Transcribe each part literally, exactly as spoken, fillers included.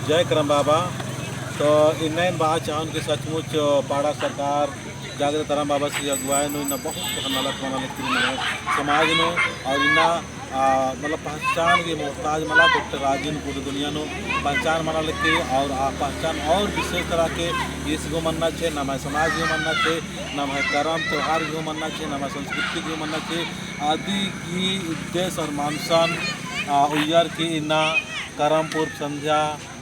जय करम बाबा। तो इन्ना एन बआ चाहन कि सचमुच पड़हा सरकार जागरे धरम बाबासी अगुवाई नू इन्ना बहुत नलख मना लगी नम्है समाज नू। और इन्ना, आ, मतलब पहचान की मोहताज मला डॉक्टर राजेन पूरी दुनिया नू पहचान मना लगी। और आ पहचान और विशेष तरह के ईस गो मन्ना छे, नम्है समाज गो मन्ना छे, नम्है करम त्योहार गो मन्ना छे, नम्है संस्कृति गो मन्ना छे। अदी गही उद्देश्य और मानसन, आ, उइयर की इन्ना करम पूर्व संध्या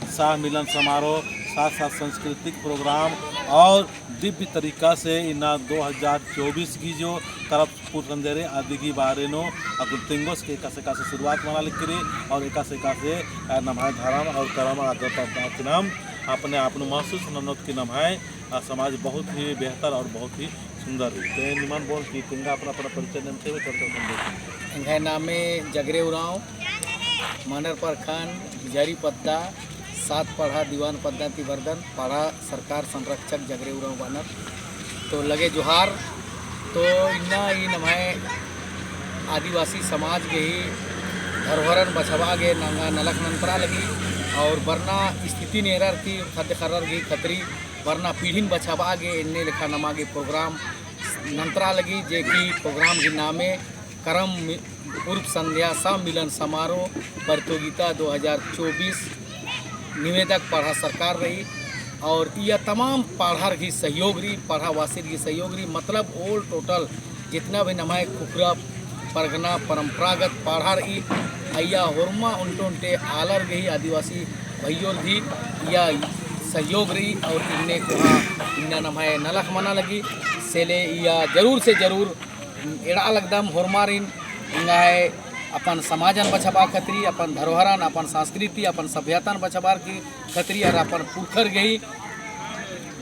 सह मिलन समारोह, साथ साथ सांस्कृतिक program और दिव्य तरीका से इन्ना दो हज़ार चउबीस गही जो करम पूर्व संध्या रई अदी गही बारे नू अक्कुन तिंगोस के एकासे एकासे शुरुआत मना लगी रई और एकासे एकासे, अ, नम्है धरम और करम आगे बढ़ता कि नाम अपने आप नू महसूस ननोत कि नम्है, अ, समाज बहुत ही बेहतर और बहुत ही सुंदर रई। तो निमन बओन कि तेंगा अपना अपना परिचय ननते हुए चर्चा संदेश। एंग्है नामे जगरे उराँव, मानर प्रखंड, झिझरी पद्दा, सात पड़हा दीवान पद्दा ती बरदन, पड़हा सरकार संरक्षक जगरे उराँव बअनर। तो लगे जोहार। तो इन्ना ई नम्है आदिवासी समाज गही धरोहरन बछाबआ गे नंगा नलख नन्तरा लगी और बरना स्थितिन एरर की ख़द्द ख़र्रर गही खतरी बरना पीढ़िन बछाबआ गे एन्ने लेखा नमा गे program नन्तरा लगी, जे कि program गही नामे करम मि-, पूर्व संध्या सह मिलन समारोह प्रतियोगिता दो हज़ार चउबीस निवेदक पड़हा सरकार रई। और इया तमाम पड़हर गही सहयोग रई, पड़हा वासिर गही सहयोग रई, मतलब all total जितना भी नम्है खुखरा परगना परंपरागत पड़हा रई, अइया होरमा ओन्टे ओन्टे आलर गही आदिवासी भइयोर गही इया सहयोग रई। और इन्ने कोहा इन्ना नम्है नलख मना लगी, से ले इया जरूर से जरूर एड़आ लगदम होरमारिन एंग्है अपन समाजन बछाबआ खतरी, अपन धरोहरन, अपन संस्कृति, अपन सभ्यतन बछाबअर की खतरी और अपन पुरखर गही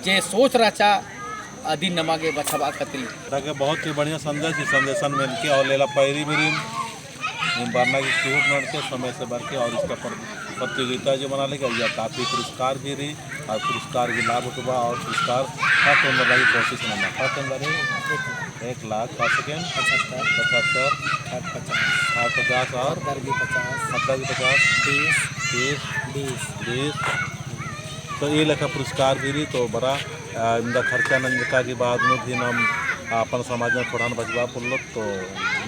जे सोच रहचा अदिन नमा गे बछाबआ खतरी। ताकि बहुत ही बढ़िया संदेश, ई संदेशन मेनके और लेला पैरी बिरिन नीम बरना की चूक ननके समय से बरके और इसका प्र-, प्रतियोगिता जो मना लगी, या काफी पुरस्कार भी रई और पुरस्कार भी लाभ उठबआ और पुरस्कार first नंबर लगी कोशिश नना। First नंबर है एक लाख, first second पचहत्तर, पचहत्तर, third पचास, third पचास और मर्दर भी पचास, मर्दर भी पचास, तीस, तीस, बीस, बीस। तो ई लेखा पुरस्कार भी रई। तो बड़ा, आ, इमदा खर्चा नंजका की बाद में भी नम अपन समाज में पड़हन बछाबआ पोल्लोत तो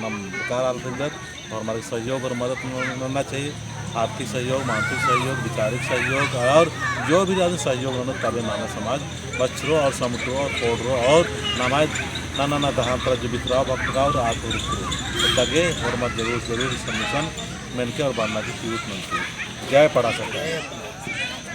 नम बेकार आल फिंजत। और हमारे सहयोग और मदद न-, नन्ना चाहिए, आर्थिक सहयोग, मानसिक सहयोग, विचारिक सहयोग और जो भी आदमी सहयोग ननोत तबे नम्है समाज बछरो और समटरो और पोड़रो और नम्है नन्ना नन्ना दहांतरा जो बिखराव भक्तराव और आतुर तो तगे और मत जरूर जरूर ई संदेशन मेनके और बरना की चूक ननके। जय पड़हा सरकार।